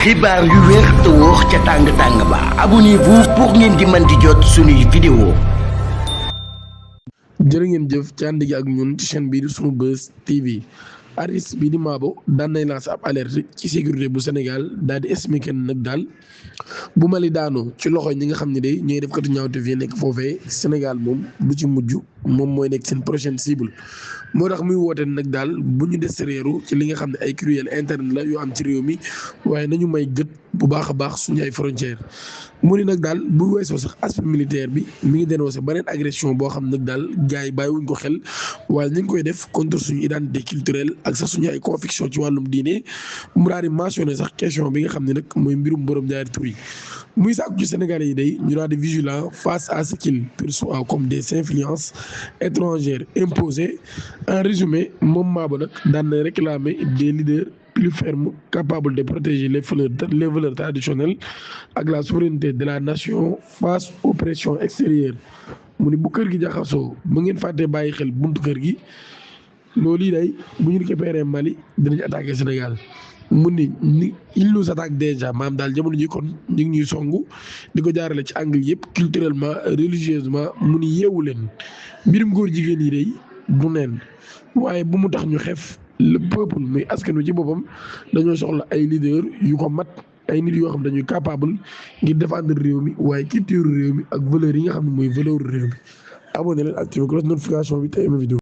xibaar yu wér te wóor ca tàng-tàng ba abonnez-vous pour ngeen di mën di jot suñuy vidéo. jërë ngeen jëf ci ànd gi ak ñun ci chaîne bii di Sunubuzz TV artiste bii di Mabo daan nay lancé ab alerte ci sécurité bu Sénégal daal di expliqué nag daal bu Mali daanu ci loxo ñi nga xam ne day ñooy def katu ñaawte fii nekk foofee Sénégal moom du ci mujj moom mooy nekk seen prochaine cible. moo tax muy woote nag daal bu ñu desereeru ci li nga xam ne ay kuréel interne la yoo am ci réew mi waaye nañu may gët bu baax a baax suñu ay frontière mu ni nag daal bu weesoo sax aspect militaire bi mi ngi dénoncé beneen agression boo xam nag daal gars yi bàyyiwuñ ko xel waaye ñu ngi koy def contre suñu identité culturelle ak sax suñu ay conviction ci wàllum diine mu daal di mentionné sax question bi nga xam ne nag mooy mbirum borom ñaari tur yi muy sàkku ci Sénégalais yi day ñu daal di vigilant face à ce qu'il perçoit comme des influences étrangères imposées. En résumé moom Mabo nag daan na réclamer des leaders plus fermes capables de protéger les valeurs traditionnelles ak la souveraineté de la nation face aux pressions extérieures mu ni bu kër gi jaxasoo bu ngeen fàttee bàyyi xel buntu kër gi loolu yi day bu ñu récupéré Mali dinañ attaqué Sénégal mu ni il nous attaque déjà maam daal jamono ji kon ñu ngi ñuy songu di ko jaarale ci angle yëpp culturellement religieusement mu ni yeewu leen mbirum góor jigéen yi day du neen waaye bu mu tax ñu xef le peuple muy askan wi ci boppam dañoo soxla ay leader yu ko mat ay nit yoo xam dañuy capable ngir défendre réew mi waaye culture réew mi ak valeur yi nga xam ne mooy valeur réew mi abonné leen activé cloche notification bi te aimé vidéo